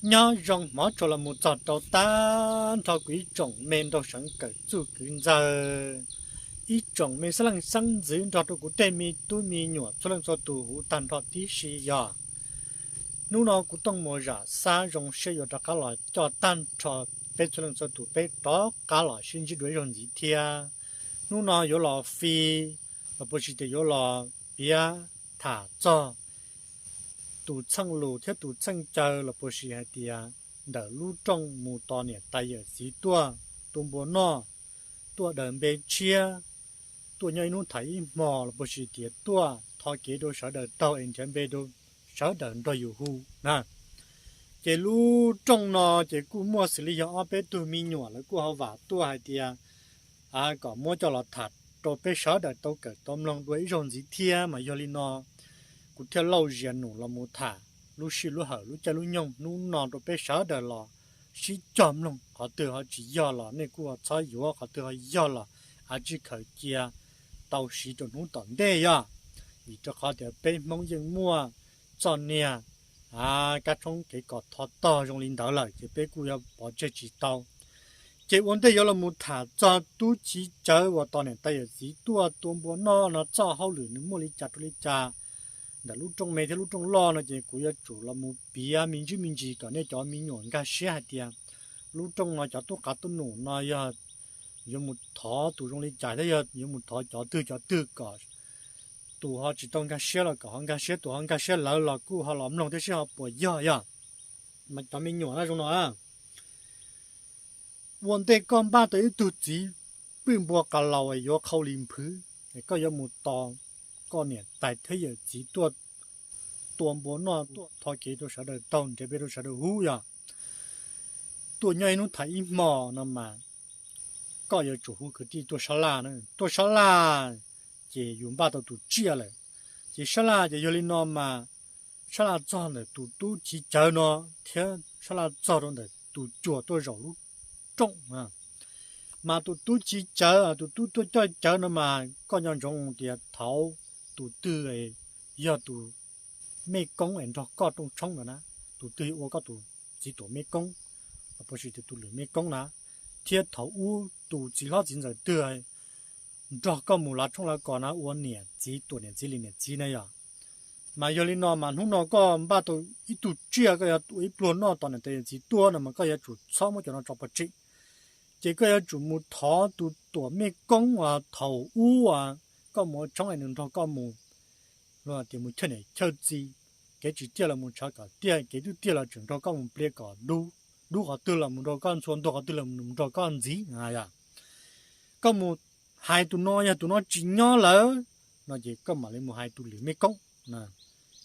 Nyob zoo hmov tshua los mus txog rau tag nrho kuv ib tsoom me nraug seev kawm txuj kwv ntxawg, ib tsoom me xeeb leej xeeb ntxwv nrog rau kuv tej me tub me nyuam txhua leej txhua tus huv tag nrho tib si yog. Hnub no kuv Tooj Muas Zam Xab zoo siab yuav rov qab los coj tag nrho peb txhua leej txhua tus peb rov qab los sib ntsib dua ib zaug ntxiv thiab. Hnub no yuav los fi los puas tsis tias yuav los piav tham txog tus txheej lus thiab tus txheej caw los puas tsis hais tias ntawm lub rooj mus tos niam tais yawm txiv tuaj tua npua noj, tuaj daws npe tshiab, tuaj nyob ib hnub tham ib hmo los puas tsis tias tuaj tho kev rau sawv daws taug es nrhiav npe rau sawv daws nrog yus hu na. Ces lub rooj no ces kuj muaj xws li yog ob peb tug me nyuam lawv kuj ho vam tuaj hais tias kom muab coj los tham rau peb sawv daws tau kawm tau mloog dua ib zaug ntxiv thiab. Mas yog li no kuv thiaj lauj zias num los mus tham lub sij lub hawm lub caij lub nyoog hnub no rau peb sawv daws los sib cog mloog, qhov twg ho tsis yog los nej kuj txhob yuav, qhov twg ho yog los av tsij khaws cia tau siv rau hnub tom ntej yog. Vim rau qhov tias peb Hmoob yeej muaj txoj niag kab tshoob kev kom thov tog zoo li ntawd lawm ces peb kuj yuav pov tseg tsis tau. Ces ua ntej yuav los mus tham txog tub chiv cawv uas tos niam tais yawm txiv tuaj tua npua noj no txoj hauj lwm nws muaj li cas rau li cas ntawm lub rooj me thiab lub rooj loj no ces kuv yuav tsum los mus piav me ntsis me ntsis kom nej cov me nyuam nkag siab hais tias lub rooj no cov tub qav tub num no yog yuav mus thov tus zoo li cas thiab yog yuav mus thov cov twg cov twg kom tus ho tsis tau nkag siab los kom ho nkag siab, tus ho nkag siab lawm los kuj ho los mloog thiab seb ho puas yog yog. Mas cov me nyuam na zoo no, ua ntej koj npaj tau ib tug txiv pwj npua qas laus yuav qhau li nphwv, koj yuav mus tos koj niam tais thiab yawm txiv tuaj tua npua noj, tuaj tho kev rau sawv daws taug, nrhiav npe rau sawv daws hu yog. Tuaj nyob ib hnub tham ib hmo no mas koj yuav tsum hu kwv tij tuaj sab laj, tuaj sab laj ces yus npaj tau tus tsiaj lawm. Ces sab laj ces yog li no mas sab laj txog ntawm tus tub chiv cawv no thiab sab laj txog rau ntawm tus cuag tuaj zaum lub rooj. Mas tus tub chiv cawv, tus tub tuaj coj cawv no mas koj nco ntsoov tias thaum tus twg yog tus mej koob es nrog koj rooj tshoob ntawd na, tus twg ua koj tus txiv tuam mej koob, los puas tsis tias tus lwm mej koob na, thiab thaum ub tus txiv hlob txiv ntxawm twg nrog koj mus lav tshoob lav kos na ua niam txiv tuam niam txiv li niam txiv na yog. Mas yog li no mas hnub no koj npaj tau ib tug tsiaj koj yuav ua ib pluag noj tos niam tais yawm txiv tuaj no mas koj yuav tsum txhob muab cov no tso pov tseg. Ces koj yuav tsum mus thov tus tuam mej koob uas thaum ub koj mus ua tshoob es nws nrog koj mus, tias mus chawj niam chawj txiv, kev tsis tiaj los mus tshav kom tiaj, kev twb tiaj los tseem nrog koj mus plia kom dub, dub qhov twg los mus nrog koj ntxhua, ntuag qhov twg los mus nrog koj ntxiv. Koj mus hais tus no, yog tus no tsis nyob lawm no ces koj mam li mus hais tus lwm mej koob.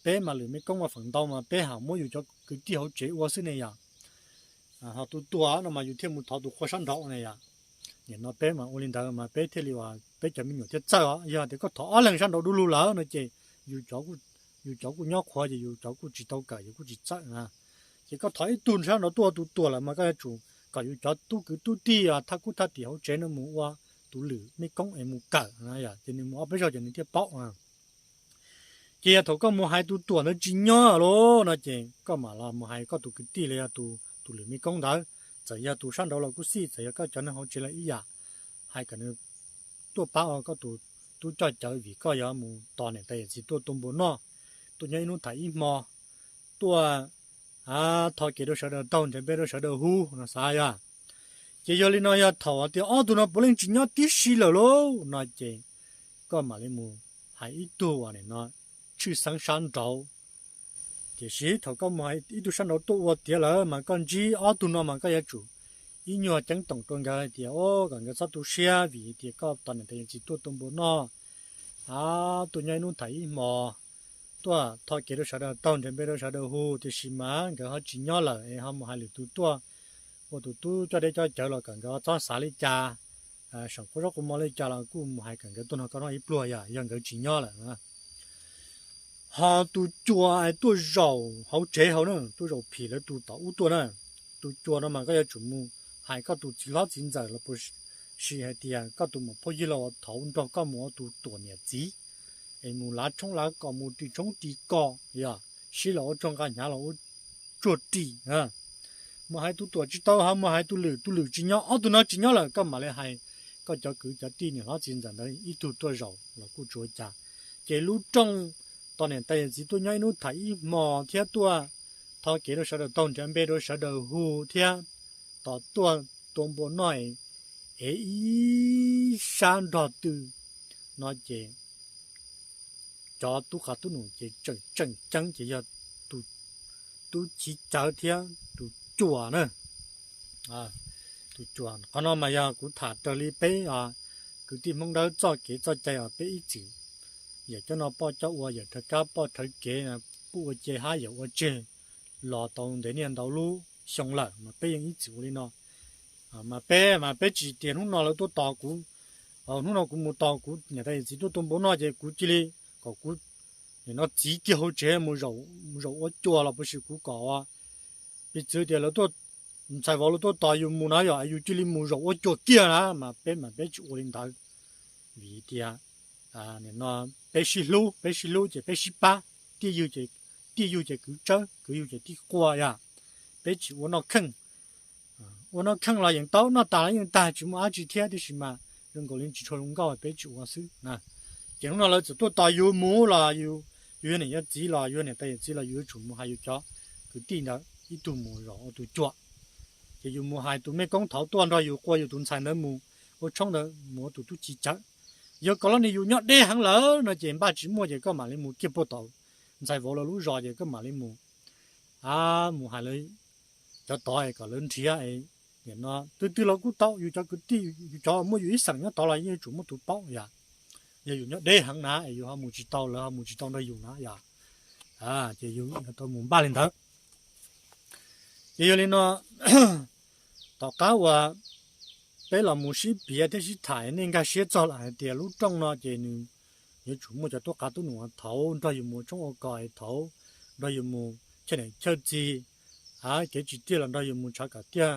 Peb mas lwm mej koob mas feem ntau mas peb ho muab yus cov kwv tij hauv tsev ua xwb ne yom. Ho tus tuag no mas yus thiaj mus thov tus qhua sab nraud ne yom. Nim no peb mas ua li ntawd mas peb thiaj li uas peb cov me nyuam thiaj txawj os. Yog tias koj thov ob leeg sab nraud du lug lawm no ces yus cov kuj nyob qhuav ces yus cov kuj tsis tau kawm, yus kuj tsis txawj na. Ces koj thov ib tug sab nraud tuaj ua tus tuam lawm mas koj yuav tsum kom yus cov tub kwv tub tij thaj kub thaj tim hauv tsev no mus ua tus lwm mej koob es mus kawm, ces nws mus ob peb zaug ces nws thiaj paub. Ces yog thaum koj mus hais tus tuam ntawd tsis nyob lawm no ces koj mam los mus hais koj tus kwv tij los yog tus lwm mej koob ntawd, txawm yog tus sab nraud los kuj xij, txawm yog koj cov neeg hauv tsev los ib yam, hais kom nws tuaj pab ua koj tus tub coj cawv vim koj yuav mus tos niam tais yawm txiv tuaj tua npua noj, tuaj nyob ib hnub tham ib hmo, tuaj tho kev rau sawv daws taug, nrhiav npe rau sawv daws hu no xav yog. Ces yog li no yog thaum tias ob tug no puav leej tsis nyob tib si lawm lauj no ces koj mam li mus hais ib tug uas nim no tshwj xeeb sab nraud. Tiam sis thaum koj mus hais ib tug sab nraud tuaj ua tiav lawm mas koj ntsib ob tug no mas koj yuav tsum ib nyuag ceeb toom rau nkawd hais tias kom nkawd txhob tu siab vim tias koj tos niam tais yawm txiv tuaj tua npua noj, tuaj nyob ib hnub tham ib hmo, tuaj tho kev rau sawv daws taug, nrhiav npe rau sawv daws hu, tiam sis mas nkawd ho tsis nyob lawm es ho mus hais lwm tus tuaj ua tus tub coj deb coj cawv los kom nkawd txhob xav li cas, seem quaj zaub quaj mov li cas los kuj mus hais kom nkawd tuaj nrog koj noj ib pluag yom, yog nkawd tsis nyob lawm. Ho tus cua tuaj zaum hauv tsev hauv na, tuaj zaum phim lawv tus tom ub tuaj na, tus cua no mas koj yuav tsum mus hais koj tus txiv hlob txiv ntxawm los puas sis hais tias koj tus muam phauj yig laus uas thaum ub nrog koj mus ua tus tuam niam txiv es mus lav tshoob lav kos, mus ris tshoob ris kos, yog sib los ua tsuag nqa hnyav los ua tsuag ris na, mus hais tus tuam tsis tau, ho mus hais tus lwm, tus lwm tsis nyob, ob tug no tsis nyob lawm, koj mam li hais koj cov kwv cov tij niam hlob txiv ntxawm ntawd ib tug tuaj zaum los kuj tsis ua cas. Ces lub rooj tos niam tais yawm txiv tuaj nyob ib hnub tham ib hmo thiab tuaj thov kev rau sawv daws taug nrhiav npe rau sawv daws hu thiab tos tuaj tua npua noj es ib sab nrog twg no ces cov tub qav tub num ces tseem tseem ceeb ces yog tus tub chiv cawv thiab tus cuam na. Tus cuam qhov no mas yog kuv tham raws li peb kwv tij Hmoob Dawb txoj kev txoj cai os, peb ib txwm yawm cov no poj coj ua, yawm rhawv kab poj rhawv kev, pub ua ce hab yawm ua tseg los tau ntev niaj ntau lub xyoo lawm mas peb yeej ib txwm ua li no. Mas peb mas peb tsis tias hnub no lawv tuaj tos kuv, hnub no kuv mus tos kuv niam tais yawm txiv tuaj tua npua noj ces kuv cia li kom kuv nim no txiv kiag hauv tsev mus zaum ua cua los puas sis kuv kom piv txwv tias lawv tuaj, ntxhais vauv lawv tuaj tos yus mus na yom, yus cia li mus zaum ua cua kiag na, mas peb mas peb tsis ua li ntawd. Vim tias nim no peb sib hlub, peb sib hlub ces peb sib pab, tij yug ces kwv tsawb, kwv yug ces tij quaj yom. Peb tsis ua noj kheej, ua noj kheej los yeej tau, noj tas los yeej tag, tsis muaj dab tsi thiab, tiam sis mas zoo nkaus li tsis tshua zoo nkauj peb tsis ua xwb na. Ces hnub no lawv txawm tuaj tos yus mus los yus, yus yog niam yog txiv los yus yog niam tais yawm txiv los yus yuav tsum mus hais yus cov kwv tij ntawd ib tug mus zaum ua tus cuam. Ces yus mus hais tus mej koob thaud tuaj nrog yus quas yus tus ntxhais ntawd mus ua tshoob ntawd mus ua tus tub chiv cawv. Yog kom los nim yus nyob deb heev lawm no ces npaj tsis muaj ces koj mam li mus kiag puag tom ntxhais vauv lawv lub zos ces koj mam li mus, mus hais lawv cov tod kom lawv nrhiav. Nim no twg twg los kuj tau, yus cov kwv tij, yus cov muaj yus ib xeem nyob tod los yeej yuav tsum muaj tus paub yom. Yog yus nyob deb heev na es yus ho mus tsis tau, lawv ho mus tsis tau nrog yus na yom, ces yus tau mus npaj li ntawd. Ces yog li no, tom qab uas peb los mus sib piav thiab sib tham nej nkag siab txog lawm hais tias lub rooj no ces nws yuav tsum muaj cov tub qav tub num thaud nrog yus mus tshoob ua kos, thaud nrog yus mus chawj niam chawj txiv, kev tsis tiaj los nrog yus mus tshav kom tiaj,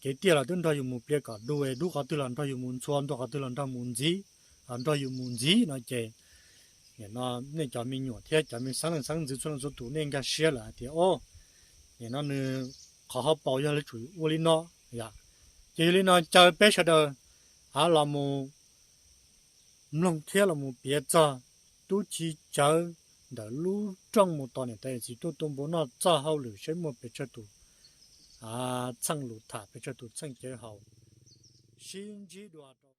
kev tiaj los twb nrog yus mus pliav kom du, dub qhov twg los nrog yus mus ntxhua, ntuag qhov twg los nrog mus ntxiv, los nrog yus mus ntxiv no ces nim no nej cov me nyuam thiab cov me xeeb leej xeeb ntxwv txhua leej txhua tus nej nkag siab lawm hais tias o, nim no nws qhov hauv paus yog lawv tsum ua li no yom. Ces yog li no caw peb sawv daws los mus mloog thiab los mus piav txog tub chiv cawv ntawm lub rooj mus tos niam tais yawm txiv tuaj tua npua noj txoj hauj lwm seb muaj pes tsawg tus txheej lus tham, pes tsawg tus txheej cawv haus. Sib ntsib dua rau